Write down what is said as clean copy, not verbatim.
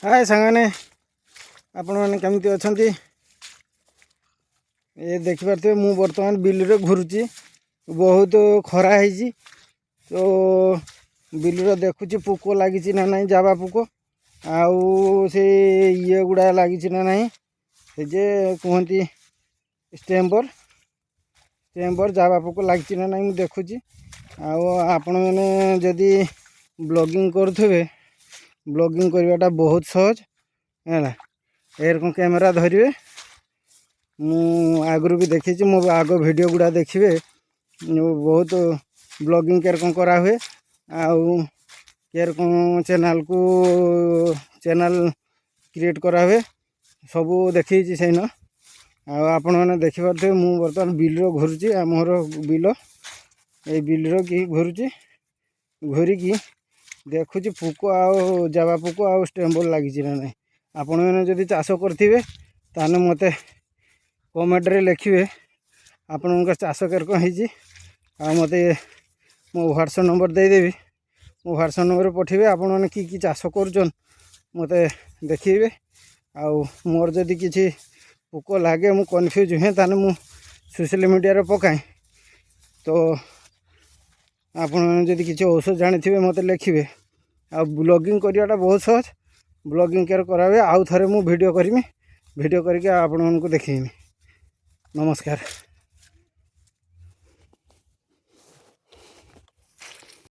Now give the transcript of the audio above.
ହାଏ ସାଙ୍ଗମାନେ, ଆପଣମାନେ କେମିତି ଅଛନ୍ତି? ଏ ଦେଖିପାରୁଥିବେ, ମୁଁ ବର୍ତ୍ତମାନ ବିଲରେ ଘୁରୁଛି। ବହୁତ ଖରା ହେଇଛି ତ ବିଲରେ ଦେଖୁଛି ପୋକ ଲାଗିଛି ନା ନାହିଁ, ଜାବା ପୋକ ଆଉ ସେ ଇଏ ଗୁଡ଼ା ଲାଗିଛି ନା ନାହିଁ। ସେ ଯେ କୁହନ୍ତି ଷ୍ଟେମ୍ବର, ଷ୍ଟେମ୍ବର ଜାବା ପୋକ ଲାଗିଛି ନା ନାହିଁ ମୁଁ ଦେଖୁଛି। ଆଉ ଆପଣମାନେ ଯଦି ବ୍ଲଗିଂ କରୁଥିବେ, ବ୍ଲଗିଂ କରିବାଟା ବହୁତ ସହଜ ହେଲା। ଏରକମ କ୍ୟାମେରା ଧରିବେ। ମୁଁ ଆଗରୁ ବି ଦେଖିଛି, ମୋ ଆଗ ଭିଡ଼ିଓ ଗୁଡ଼ା ଦେଖିବେ, ବହୁତ ବ୍ଲଗିଂ କେରକମ କରାହୁଏ ଆଉ କେରକମ ଚ୍ୟାନେଲ୍କୁ ଚ୍ୟାନେଲ୍ କ୍ରିଏଟ୍ କରାହୁଏ, ସବୁ ଦେଖେଇଛି ସେଇନ। ଆଉ ଆପଣମାନେ ଦେଖିପାରୁଥିବେ, ମୁଁ ବର୍ତ୍ତମାନ ବିଲରେ ଘୁରୁଛି। ଆମର ବିଲ, ଏଇ ବିଲରେ କି ଘୁରୁଛି। ଘୁରିକି ଦେଖୁଛି ପୋକ ଆଉ ଜାବା ପୋକ ଆଉ ଷ୍ଟେମ୍ବର ଲାଗିଛି ନା ନାହିଁ। ଆପଣମାନେ ଯଦି ଚାଷ କରିଥିବେ, ତାହେଲେ ମୋତେ କମେଣ୍ଟରେ ଲେଖିବେ ଆପଣଙ୍କ ଚାଷ କେରକମ ହେଇଛି। ଆଉ ମୋତେ ମୋ ହ୍ୱାଟ୍ସଆପ୍ ନମ୍ବର ଦେଇଦେବି, ମୋ ହ୍ୱାଟ୍ସଆପ୍ ନମ୍ବରରେ ପଠାଇବେ। ଆପଣମାନେ କି କି ଚାଷ କରୁଛନ୍ ମୋତେ ଦେଖେଇବେ। ଆଉ ମୋର ଯଦି କିଛି ପୋକ ଲାଗେ, ମୁଁ କନଫ୍ୟୁଜ୍ ହୁଏ, ତାହେଲେ ମୁଁ ସୋସିଆଲ୍ ମିଡ଼ିଆରେ ପକାଏ। ତ ଆପଣମାନେ ଯଦି କିଛି ଔଷଧ ଜାଣିଥିବେ, ମୋତେ ଲେଖିବେ। ଆଉ ବ୍ଲଗିଂ କରିବାଟା ବହୁତ ସହଜ। ବ୍ଲଗିଂ କେର କରାହୁଏ, ଆଉ ଥରେ ମୁଁ ଭିଡ଼ିଓ କରିମି। ଭିଡ଼ିଓ କରିକି ଆପଣମାନଙ୍କୁ ଦେଖେଇମି। ନମସ୍କାର।